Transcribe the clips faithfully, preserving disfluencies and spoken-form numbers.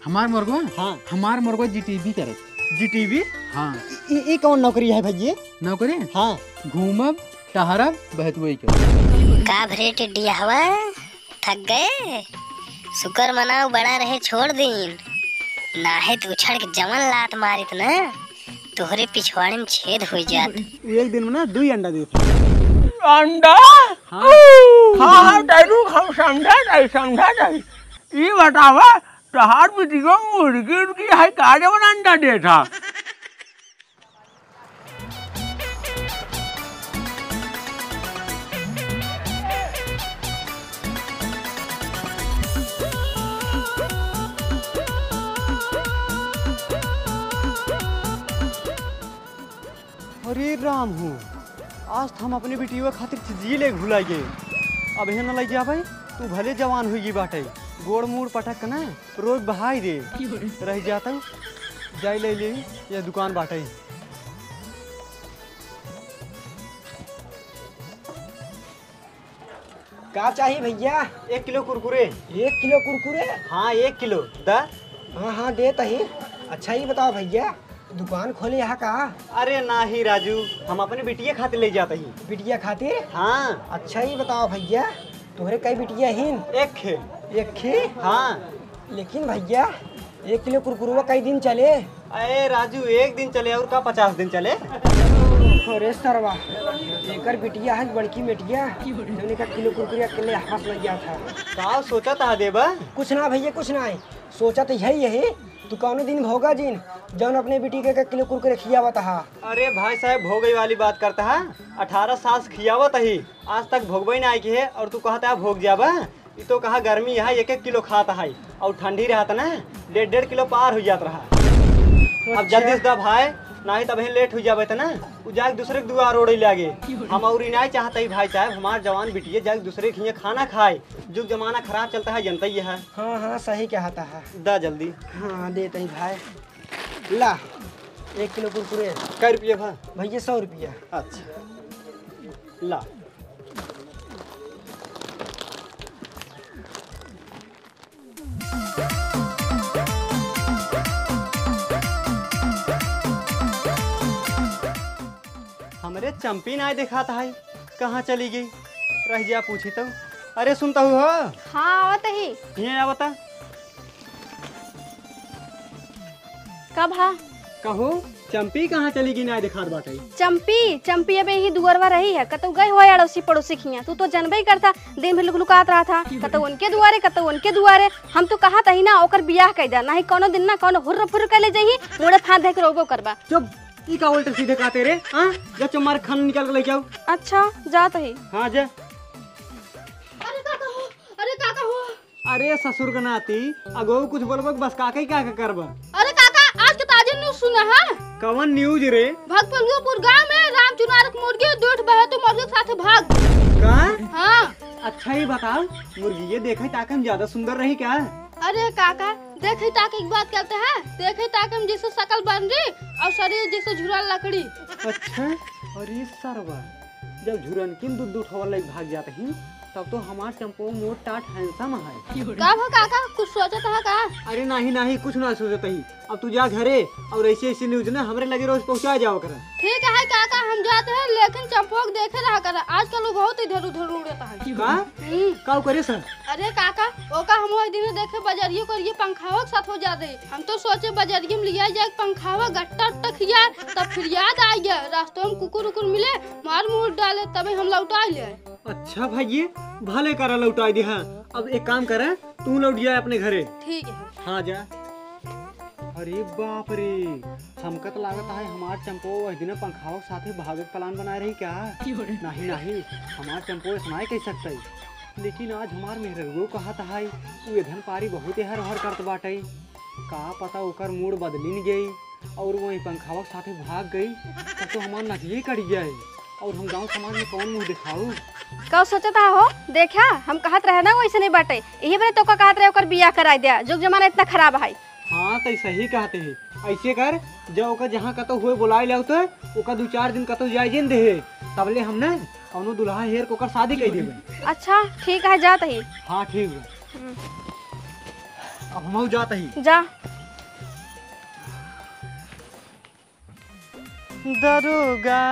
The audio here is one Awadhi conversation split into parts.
हमार मरगवा? हाँ। हमार मरगवा जीटीवी करत। जीटीवी? हाँ। ई, ई कौन नौकरी है भैया? नौकरी? हाँ। घूमब, टहरब, बहतुवई के। का भरे टिड्डिया हवा? थक गए? शुक्र मनाओ बड़ा रहे छोड़ दीन, नाहे तो उछड़ के जवन लात मारित ना, तोहरे पिछवाड़े में छेद हो जात। एक दिन में ना दुई अंडा देत। अंडा? हाँ। हाँ, हाँ, डायलू, हम समझा जाई, समझा जाई। ई बतावा, तोहार बिटिया मुर्गी उर्गी है का जवन अंडा देत हा? अरे राम हो, आज त हम अपने बिटिया खातिर चीजी ले भुला गए। अब हे न लग जाबे, तू भले जवान हुई बाटे, गोड़ मूड़ पटक के ना रोज बहाई दे। रह जाता, जाई ले ले, ये दुकान बाटे। का चाही भैया? एक किलो कुरकुरे। एक किलो कुरकुरे? हाँ, एक किलो। दा। हाँ, हाँ, देत ही। अच्छा, ई बताओ भैया, दुकान खोले हा का? अरे नाही राजू, हम अपने बिटिया खातिर ले जात ही। बिटिया खातिर? हाँ। अच्छा, ई बताओ भैया, तोहरे कई बिटिया हिन? एक खे। एक खे? हाँ। लेकिन भैया, एक किलो कुरकुरवा कई दिन चले? अरे राजू, एक दिन चले और का पचास दिन चले? अरे सरवा, एकर बिटिया है बड़की मेटिया, जौन एका किलो कुरकुरे अकेले हाथ लग गया था। का सोचत हा देबा? कुछ ना भैया, कुछ ना है। सोचत यही, यही, तू कौनो दिन भोगा जिन, जौन अपने बिटी के एक किलो कुरकुरे खियावत हा। अरे भाई साहब, भोगई वाली बात करता है, अठारह साल से खियावत ही, आज तक भोगबई ना आई की है, और तू कहता है भोग जाबा? ई तो कहा गर्मी है, एक एक किलो खात है, और ठंडी रहत ना, डेढ़ डेढ़ किलो पार हो जात रहा। अब अच्छा। जल्दी से दा भाई, नाही तब लेट हो जाबे त ना, उ जाके दूसरे के दुआर ओढ़े लागे। हम और ई नाही चाहत ही भाई साहब, हमार जवान बिटिया जाके दूसरे के हियाँ खाना खाए। जुग जमाना खराब चलता है, जनता ही है। हाँ, हाँ, सही कहता है। दा जल्दी। हाँ, देते ही भाई। ला, एक किलो कुरकुरे। कै रुपये भा? भैया, सौ रुपया। अच्छा, ला। हमरे चंपी नाय देखात है, कहाँ चली गई? रह जा पूछी तो। अरे सुनता हूँ हो? हाँ, आवत ही। हियाँ आवता। का भा? कहू, चंपी कहाँ चली गई, नाय देखात बाटे? चंपी, चंपी अबे यही दुअरवा रही है, कतौ गई होय अड़ोसी पड़ोसी खियाँ। तू तो जनबे ही करता, दिन भर लुकलुकात रहत हा, कतौ उनके दुआरे, कतौ उनके दुआरे। हम तो कहत ही ना, ओकर बियाह कइ दा, नाही कौनो दिन ना कौनो हुर्र फुर्र कइ ले जइही, मुड़े फांद धइ के रोबो करबा। चुप, ई का उल्टे सीधे कहते रे, हाँ? जा चुप मार खाना निकाल के लेके आओ। अच्छा, जात ही। हाँ, जा। अरे काका हो, अरे काका हो। अरे ससुर के नाती, अगो कुछ बोलबो कि बस काका ही काका करबा? अरे काका, आज के ताजा news सुना है? कवन news रे? भगपलुआपुर गांव में राम चुनार के मुर्गी दू ठो बहतू मुर्गी के साथे भाग गई। का? हाँ। अच्छा ही बताओ, मुर्गी ये देखे ताके में ज्यादा सुंदर रही क्या? अरे काका, देखे ताके की बात करते हैं, देखे ताके में जैसे शकल बनरी और शरीर जैसे झुरा लकड़ी। अच्छा, अरे सरवा, जब झुरनकिन दूध उठावल लइके भाग जात ही, तब तो हमार चंपो मोट टाट handsome है। का भा काका, कुछ सोचत हा का? अरे नाही, नाही, कुछ ना सोचत ही। अब तू जा घरे और ऐसे, ऐसे news ना हमरे लगे रोज पहुँचा जावा करा। ठीक है काका, हम जात हैं, लेकिन चंपो के देखे रहा करा, आजकल वो बहुत इधर उधर उड़त है। का? हम्म। का करे सर? अरे काका, ओका हम ओही दिन देखे बजरियो करिए पंखावा के साथ हो जात है। हम तो सोचे बजरिये में लिया जाए पंखावा, गट्टा उट्टा खिया, तब फिर याद आ गया, रास्तों में कुकुर उकुर मिले, मार मुहूर डाले, तबे हम लौटा ले। अच्छा भाई, भले करा लौटा दे। हाँ, अब एक काम करे, तू लौट जा अपने घरे। ठीक है। हाँ जा। अरे बाप रे, हमका तो लागत है हमार चंपो वही दिन पंखावा के साथे भागे के plan बनाए रही क्या? नहीं नहीं, हमार चंपो ऐसा नहीं कह सकता है। लेकिन आज हमार मेहररुओ कहत है, उ एधन पारी बहुते हर हर करत बाटे। का पता ओकर मूड बदलिन गई और वही पंखावा के साथे भाग गई, तब तो हमार नथिये कट जाए और हम गांव समाज में कौन मुंह दिखाऊ? का सोचत हा हो? देखा, हम कहत रहे ना वैसे नहीं बाटे, यही बरे तो का कहत रहे ओकर बियाह कराई दिया, जुग जमाना इतना खराब है। हाँ, तो सही कहते हैं। ऐसे कर, जब ओकर जहाँ कतौ हुए बुलाए ले तो ओकर दू चार दिन कतौ जाए जिन दे, तबले हम ना कौनो दुल्हा हेर के ओकर शादी कर देबे। अच्छा, ठीक है, जात ही। हाँ, ठीक बा। हम्म। अब हमहू जात ही। जा। दरोगा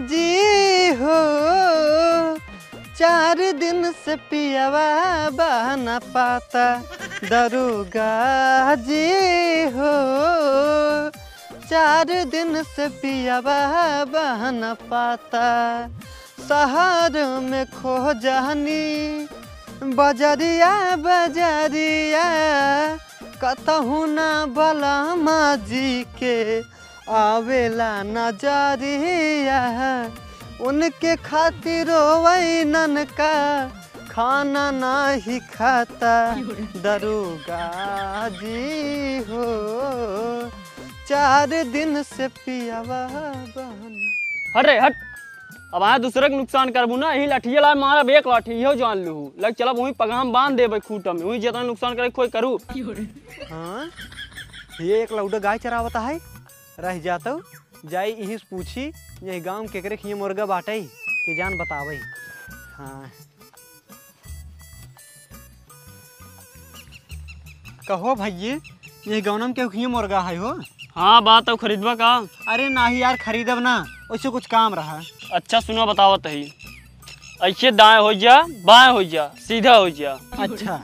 जी हो, चार दिन से पियवा बहन पाता। दरोगा जी हो, चार दिन से पियवा बहन पाता। शहर में खोजनी बजरिया बजरिया, कतहु ना बलमा जी के आवेला नजरिया। उनके खातिर रोवैनन का खाना नाही खाता। दरोगा जी हो, चार दिन से पियवा बहन। हट रे, हट। अब आए दूसरे के नुकसान करबू ना, यही लाठिये लाए मारब एक लाठी, इहो जान लूहू। लग चलब वहीं पगाम बांध देबे खूंटा में, वहीं जितना नुकसान करे कोई करू। हाँ, ये एक लौडा गाय चरावता है, रह जातो, जाई इही से पूछी, यही गाँव में केकरे खिए मुर्गा बाटे, कि जान बतावे। हाँ। कहो भइये, ये गौनम के उखिए मुर्गा है हो? हाँ, बा तो खरीदबा का? अरे नाही यार, खरीदब ना, वैसे कुछ काम रहा। अच्छा सुनो, बतावत ही। ऐसे दाएं हो जा, बाएं हो जा, सीधा हो जा। अच्छा।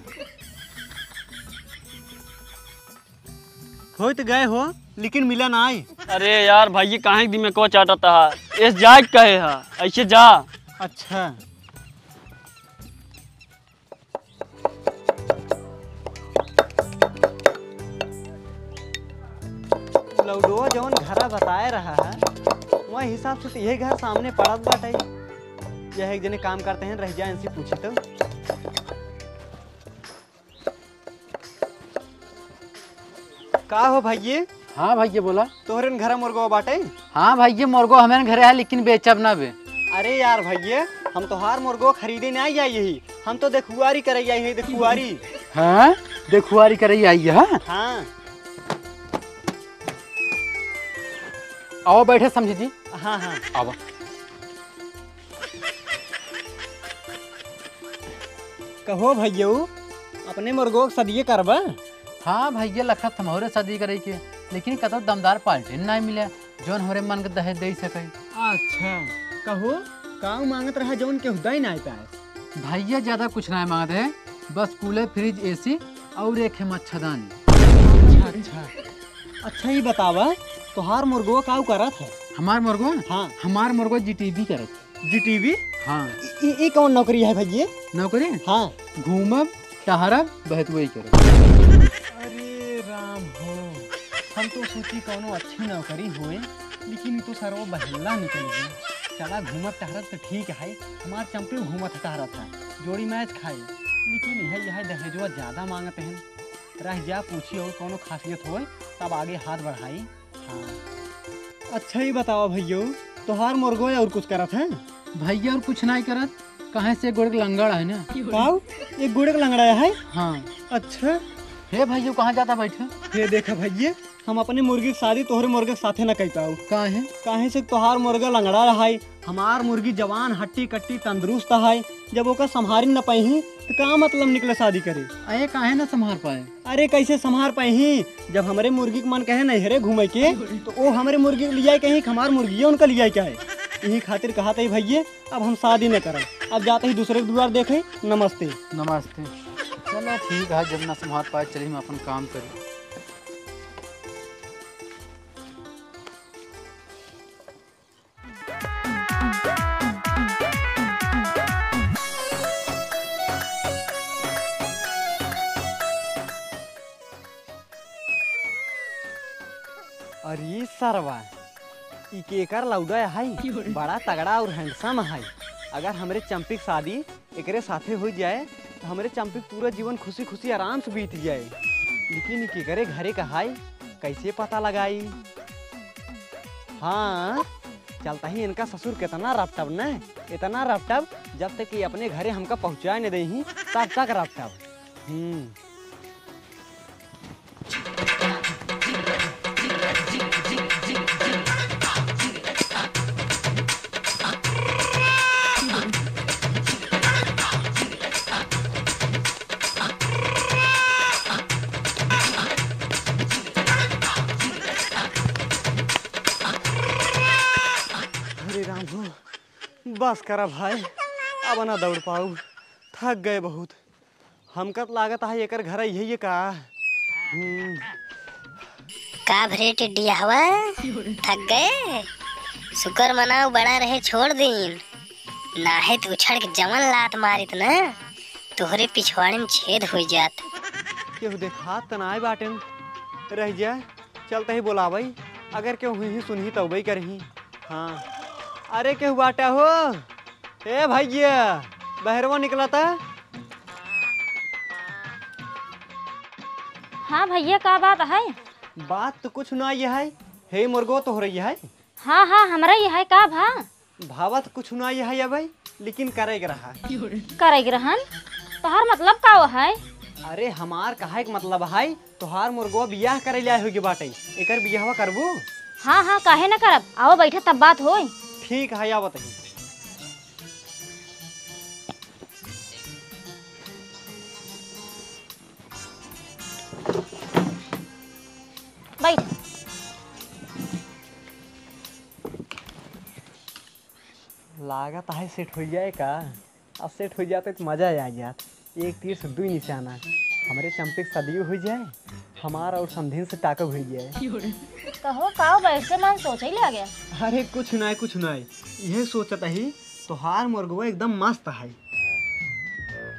होइत गए हो, लेकिन मिला ना आई। अरे यार, भाई, ये काहे दिमाग को चाटता है? एस जाए कहे है, ऐसे जा। अच्छा। लौडो जवन घरा बताए रहा है, वह हिसाब से तो यही घर सामने पड़त बाटे। यह एक जने काम करते हैं, रह जाए, इनसे पूछी तो। का हो भइये? हाँ भइये, बोला। तोहरे न घरे मुर्गो बाटे? हाँ भइये, मुर्गो हमें घरे है, लेकिन बेचब ना बे। अरे यार भइये, हम तोहार मुर्गो खरीदे ना आई, आई ही, हम तो देखुआरी करे आई ही, देखुआरी। हाँ, देखुआरी करे आई है। हाँ। आओ बैठे समझी जी। हाँ, हाँ। आओ। कहो भइयऊ, अपने मुर्गो के सदिये करबा? हाँ भइया, लखत हमरे सदी करे के, लेकिन कतौ दमदार पार्टी नाहीं मिले, जौन हमरे मन के दहेज दे सके। अच्छा, कहो, काऊ मांगत रहा जौन केहू दे नाहीं पाए? भइया, ज्यादा कुछ नाहीं मांगत है, बस कूलर, फ्रिज, एसी और एक है मच्छरदानी। अच्छा, अच्छा। अच्छा, ई बतावा, तोहार मुर्गो काऊ करत है? हमार मुर्गो? हाँ। हमार मुर्गो जीटीवी करत। जीटीवी? हाँ। ई, ई, ई कौन नौकरी है भइये? नौकरी? हाँ। घूमब, टहरब, बहतुआई करब। अरे राम हो, हम तो सोची कौनो अच्छी नौकरी होए, लेकिन ई तो सरवा बहल्ला निकल गई। चला घूमब टहरब तो ठीक है, हमार चंपी घूमत टहरत है, जोड़ी मैच खाई, लेकिन यह, यह दहेजवा ज्यादा मांगत हैं। रह जा, पूछी और कौनो खासियत होए, तब आगे हाथ बढ़ाई। हाँ। अच्छा, ई बतावा भइयो, तोहार मुर्गो और कुछ करत है? भइया, और कुछ नाहीं करत, काहे से एक गोड़े के लंगड़ है ना। काऊ? एक गोड़े के लंगड़ा है? हाँ। अच्छा। हे भइयो, कहाँ जाता बैठे? हे देखा भइये, हम अपने मुर्गी के शादी तोहरे मुर्गे के साथे ना कर पाऊ। काहे? काहे से तोहार मुर्गा लंगड़ा रहा है, हमार मुर्गी जवान, हट्टी कट्टी, तंदुरुस्त है। जब ओका संभारी न पाई, तो का मतलब निकले शादी करे? अरे, काहे ना संभार पाए? अरे, कैसे संभार पाई? जब हमरे मुर्गी के मन कहे नैहरे घूमे के, तो ओ हमरे मुर्गी के लियाए कहीं, हमार मुर्गिया उनका लियाए के है। यही खातिर कहा था भइये, अब हम शादी न करब, अब जाते ही दूसरे के दुआर देखे। नमस्ते। नमस्ते। चलो ठीक है, जब ना संभार पाए, चलिए हम अपन काम करी। अरे सरवा, ई केकर लौड़ा है? बड़ा तगड़ा और handsome है। अगर हमरे चंपी के शादी एकरे साथे हो जाए, तो हमरे चंपी के पूरा जीवन खुशी खुशी आराम से बीत जाए। लेकिन ई केकरे घरे का है, कैसे पता लगाई? हाँ, चलता ही इनका ससुर कितना रपटब न, इतना रपटब, जब तक कि अपने घरे हमका पहुँचाए न देही, तब तक रपटब। हम्म। बस करा भाई, अब ना दौड़ पाऊ, थक गए बहुत। हमका त लागत है एकर घर यही है का? हम्म। का भरे टिड्डिया हवा, थक गए? शुक्र मनाओ बड़ा रहे छोड़ दीन, नाहे त उछड़ के जवन लात मारित ना, तोहरे पिछवाड़े में छेद हो जात। केहू देखात त नाय बाटेन, रह जा, चलत ही बोलावई, अगर केहू हुई सुनही तौबई करही। हाँ, अरे केहू बाटा हो? ए भैया, बहरवा निकला था। हाँ भैया, का बात है? बात तो कुछ ना ये है। हे मुर्गो तोहरे ये है। हाँ हाँ, हमरा ये है, का भा? भावत कुछ ना ये है अबे, लेकिन करे के रहा। करे के रहन? तोहार मतलब का वो है? अरे हमार कहे के मतलब है, तोहार मुर्गवा बियाह करे ले आए होगे बाटे, एकर बियाहवा करबू? हाँ हाँ, काहे न करब, आओ बैठे तब बात होई। ठीक है, आवत ही। बैठ। लागत है सेट हो जाए का? अब सेट हो जाते तो मजा आ जात। एक तीर से दुई निशाना, हमरे चंपे के सदियो हो जाए, हमार और समधिन से टाकब हो जाए। कहो का बा, ऐसे मन सोचे ही लगे। अरे कुछ नाय, कुछ नाय, यह सोचत ही तोहार मुर्गवा एकदम मस्त है।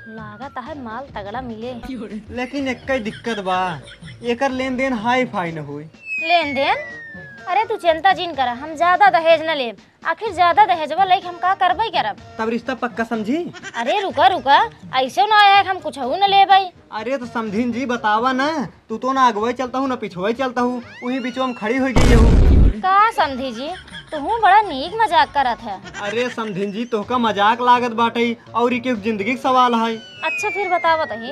लागत है माल तगड़ा मिले। लेकिन एक ही दिक्कत बा, एकर लेन देन हाई फाई न होई। लेन देन? अरे तू चिंता जिन करा, हम ज्यादा दहेज न लेब। आखिर ज्यादा दहेजवा लइके हम का करबे करब? तब रिश्ता पक्का समझी? अरे रुका रुका, ऐसे ना आया है कि हम कुछ न लेबे। अरे तो समधिन जी बतावा ना, तू तो ना अगुवाई चलता हूँ ना पिछुआई चलता हूँ, वही बीचवा में खड़ी हो गई हूँ। का समधी जी, तुहू बड़ा नीक मजाक करत है। अरे समधिन जी, तोहका मजाक लागत बाटे और ई के जिंदगी के सवाल है। अच्छा फिर बतावा तही।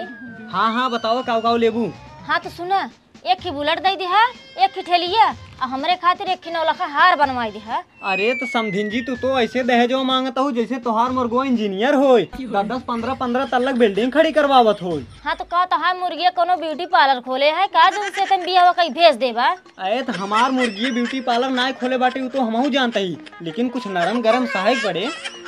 हाँ हाँ बतावा, काऊ काऊ लेबू? हाँ तो सुना, एक ही बुलेट दे दिहा, एक ही ठेलिया, और हमरे खातिर एक ही नौलखा हार बनवाई दिहा। अरे तो समधिन जी, तू तो ऐसे दहेजवा मांगत हूँ जैसे तोहार मुर्गवा इंजीनियर होय, दस दस पन्द्रह पन्द्रह तल्लक बिल्डिंग खड़ी करवावत होय। हाँ तो का तोहार मुर्गिया कोनो ब्यूटी पार्लर खोले है का, जो उनसे तुम बियाह कई भेज देबा? अरे तो हमार मुर्गिया ब्यूटी पार्लर ना खोले बाटे, उ तो हमहू जानत ही, लेकिन कुछ नरम गरम सहायक पड़े।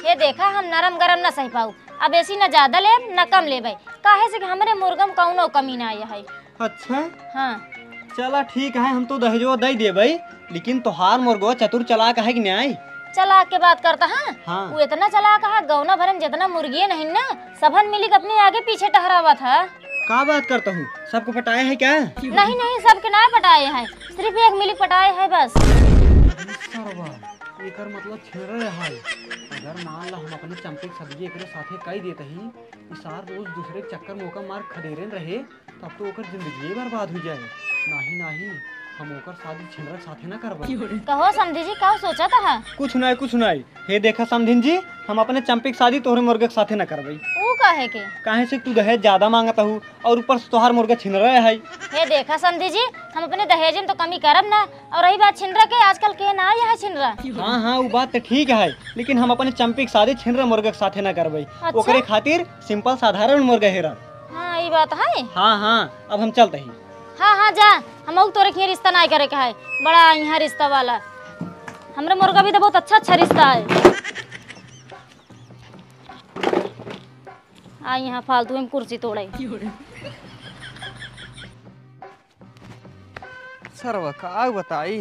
ये देखा, हम नरम गरम न सह पाऊ, अब ऐसी न ज्यादा लेब न कम लेबे, काहे से कि हमरे मुर्गा में कौनो कमी ना आया है। अच्छा। हाँ। चला ठीक है, हम तो दहेजवा दे देबे, लेकिन तोहार मुर्गवा चतुर चलाक है कि नाय? चलाक के बात करता है? हाँ। वो इतना चलाक है, गौना भरन जितना मुर्गिये नहीं ना, सबन मिली के अपने आगे पीछे टहरावत है। का बात करता हूँ, सबको पटाए है क्या? नहीं नहीं, सबके ना पटाए है, सिर्फ एक मिली पटाए है बस। सरवा, एकर मतलब छिनरे है। अगर मान ला हम अपने चंपे के सदिये एकरे साथे कई देत ही, ई सार रोज दूसरे के चक्कर में ओकर मार खदेरे रहे, तब तो ओकर जिंदगी बर्बाद हो जाए। नाही नाही, हम ओकर शादी छिनरा के साथे ना करबे। कहो समधी जी, का सोचत है? कुछ नाय, कुछ नाय। हे देखा समधिन जी, हम अपने चंपी के शादी तोहरे मुर्गे के साथे ना करबे। ऊ काहे के? काहे से तू दहेज ज्यादा मांगत हूँ और ऊपर से तोहार मुर्गा छिनरा है। हे देखा समधी जी, हम अपने दहेज में तो कमी करब ना, और रही बात छिनरा के, आजकल के ना आया है छिनरा। हाँ हाँ, वो बात तो ठीक है, लेकिन हम अपने चंपी के शादी छिनरा मुर्गा के साथे ना करबे। अच्छा? ओकरे खातिर सिंपल साधारण मुर्गा हेरा। हाँ, ई बात है। हाँ हाँ, अब हम चलत ही। हाँ हाँ, जा, हम तोरे के रिश्ता ना करे के है, बड़ा यहाँ रिश्ता वाला। हमरे मुर्गा भी तो बहुत अच्छा अच्छा रिश्ता है। आ यहाँ फालतू में कुर्सी तोड़े। सरवा का बताई,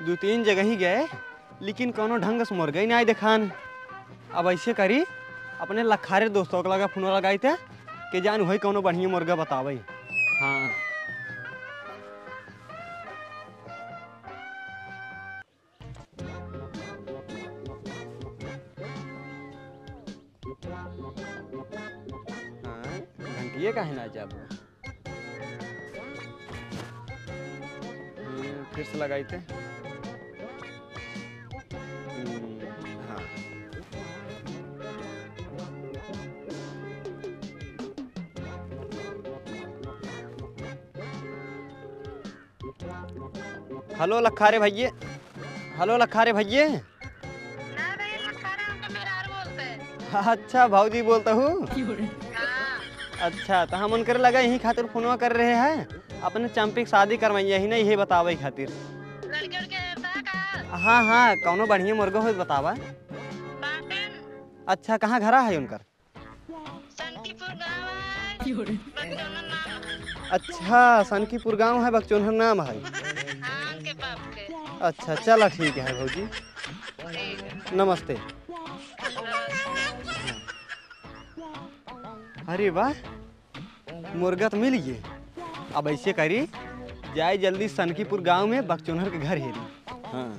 दू तीन जगह ही गए, लेकिन कौनो ढंग से मुर्गा ही नाय देखान। अब ऐसे करी, अपने लखारे दोस्तों के लगा फोन लगाई थे कि जान वही कौनो बढ़िया मुर्गा बतावे। हाँ। हाँ, घंटिये काहे ना जाबो? हम्म, फिर से लगाई थे। हम्म, हाँ। हेलो लखारे भइये, हेलो लखारे भइये। ना रे लखारे, हम तो मेहरारू बोलते हैं। अच्छा, भौजी बोलता हूँ। हाँ। अच्छा, तो हम उनकर लगा यही खातिर फोनवा कर रहे हैं, अपने चंपी के शादी करवाइए ही ना, यही बतावे खातिर। लड़के उड़के रहता है का? हाँ हाँ, कौनो बढ़िया मुर्गा हो बतावा। बाटे। अच्छा, कहाँ घरा है उनकर? सनकीपुर गाँव है, बकचोन्हर नाम है। अच्छा, सनकीपुर गाँव है, बकचोन्हर नाम है। हाँ, उनके बाप के। अच्छा, चला ठीक है भौजी। ठीक है। नमस्ते। अरे वाह, मुर्गा तो मिल गए। अब ऐसे करी, जाए जल्दी सनकीपुर गाँव में बकचोन्हर के घर हेरी। हाँ।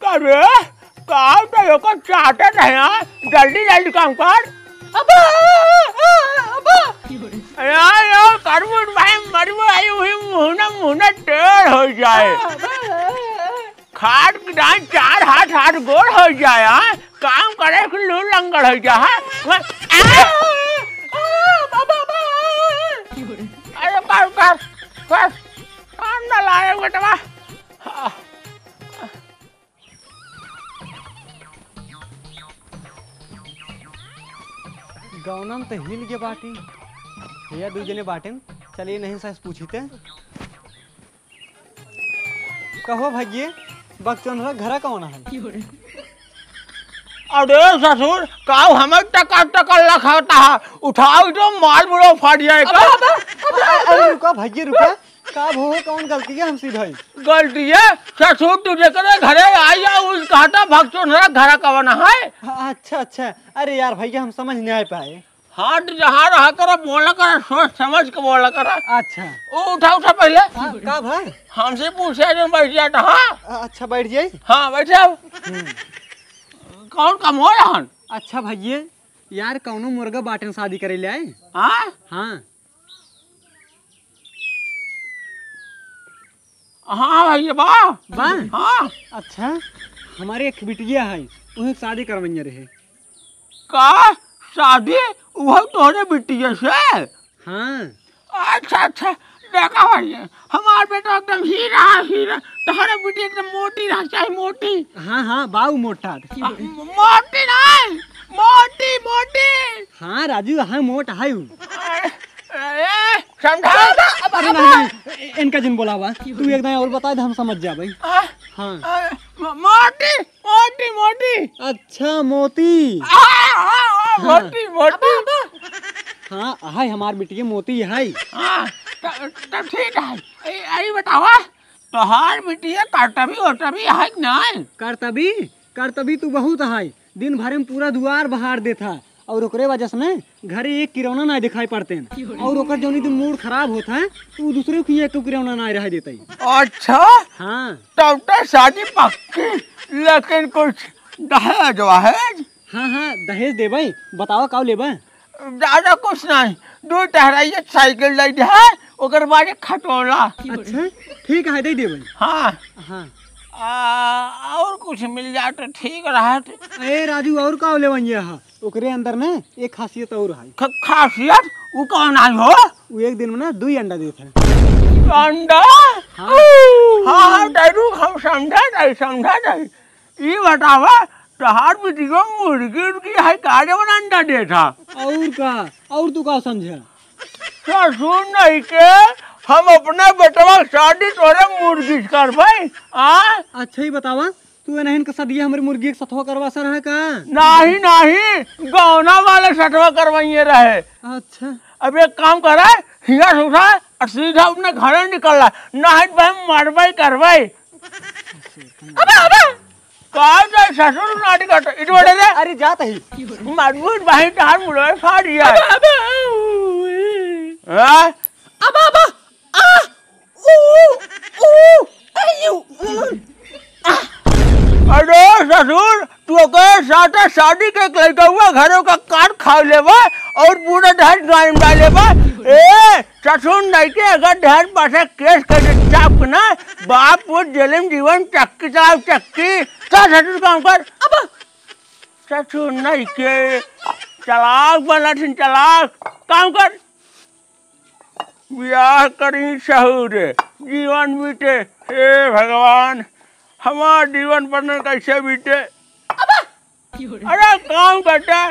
अरे, काम तो एको चाहते नहीं है, जल्दी जल्दी काम कर। अबा, अबा। यार, यार, करबुन भाई, मरबो आई, वही मुहना, मुहना टेढ़ हो जाए। खाट के दाई चार हाथ, हाथ गोड़ हो जाए, हाँ? काम करे के लूर लंगड़ हो जाए, हाँ? मैं, आ, आ, बाबा, बा। अरे, कर, कर, कर। काम ना लाए, बेटवा। गौनम त हिल गे बाटी। भैया दू जने बाटेन, चलिए नहीं सास पूछिते। कहो भैये, बकचोन्हरा घरा कौन है? अरे ससुर, काऊ हमें टका टका लखाता है, उठाओ तो माल बुढ़ो फाट जाए का। अबे, अबे, अबे, अरे रुका भैये रुका, का भो, कौन गलती है हमसे भाई? गलती है, ससुर तू जेकरे घरे आई आ, उस कहता बकचोन्हरा घरा कवन है? अच्छा, अच्छा, अरे यार भैया हम समझ नहीं आ पाए। हाथ जहाँ रहा करा, बोला करा, सोच समझ के बोला करा। अच्छा। ओ उठा, उठा पहले। हाँ, का भाई? हमसे पूछे जो बैठ जाता, हाँ? अ-, अच्छा, बैठ जाई। हाँ, बैठ जाओ। हम्म। कौन कम हो रहन? अच्छा भैया, यार कौनो मुर्गा बाटेन शादी करे ले आए? हाँ? हाँ। हाँ भैया, बा। बा? हाँ। अच्छा, हमारे एक बिटिया है, उन्हें शादी करवइया रहे। का शादी? उहो तोहरे बिटिया से? हाँ। अच्छा, अच्छा, देखा भैया, हमार बेटा एकदम हीरा, हीरा, तोहरे बिटिया एकदम मोटी रहा, चाहे मोटी। हाँ, हाँ, बाऊ मोटा। आ, म-, मोटी नहीं, मोटी, मोटी। हाँ राजू, हाँ मोट है उ। ए, ए, समझा? अरे नहीं, नहीं, इनका जिन बोलावा, तू एक दाईं और बता दे, हम समझ जाबे। आ, हाँ। आ, म-, मोटी, मोटी, मोटी। अच्छा, मोती। आ, आ, आ, हाँ। मोटी, मोटी। हाँ, हाय, हमार बिटिया मोती है। हाँ, त, त ठीक है। ए, आई बतावा, तोहार बिटिया करतबी ओरतबी है कि नहीं? करतबी? करतबी तू बहुत है। दिन भरे में पूरा दुआर बहार देत है। और ओकरे वजह से न घरे एक किरौना नाहीं दिखाई पड़ते हैं। और ओकर जौनी दिन मूड खराब होत है, तो उ दूसरे के एक किरौना नाहीं रह देते। अच्छा? हाँ। तब तो शादी पक्की, लेकिन कुछ दहेज वहेज? हाँ, हाँ, दहेज देबे। बतावा, का लेबे? ज्यादा कुछ नहीं, दो टहराइए साइकिल लाई दे, ओकर बाद एक खटोला। अच्छा, ठीक है, दे देबे। हाँ। हाँ। आ, और कुछ मिल जाए तो ठीक रहत। ए राजू, और का लेवइया हा? ओकरे अंदर न एक खासियत और है। ख-, खासियत? उ कौन है हो? उ एक दिन में न दुई अंडा देत है। अंडा? हाँ। हाँ, हाँ, दारू हम समझा जाई, समझा जाई। ई बतावा, तोहार बिटिया मुर्गी उर्गी है का जवन अंडा देत है? और का? और तू का समझे? ससुर नहीं के, हम अपने बेटवा के शादी तोरे मुर्गी से करबे, आ? अच्छा ही बतावा, तू एनहिन के सदिया हमरे मुर्गी के सथवा करवा सर है का? नहीं, नहीं, गौना वाले सथवा करवाइए रहे। अच्छा। अब एक काम करे, हिया से उठा और सीधा अपने घरे निकल ला, नहीं तो हम मरबे करबे। अबे, अबे! का जाए ससुर नाटी काट, इट बड़े रे। अरे जात ही। मजबूत भाई तार मुड़े फाड़ दिया। अबे, अबे! हाँ? अबे, अबे! आ! ऊ! ऊ! अयो! अरे ससुर, तू ओकर साथे शादी के एक लइका हुआ घरों का काट खा लेबा और पूरा ढाई गाय में डाल लेबा। ए, ससुर नहीं के अगर ढेर पासे केस कर दे चाप के ना, बाप वो जेल में जीवन चक्की चलाओ चक्की। चल ससुर काम कर। अब ससुर नहीं के चलाक बना थिन चलाक। काम कर। बियाह करी सहूर, जीवन बीते। हे भगवान, हमार जीवन बनन कैसे बीते? अरे काम करता,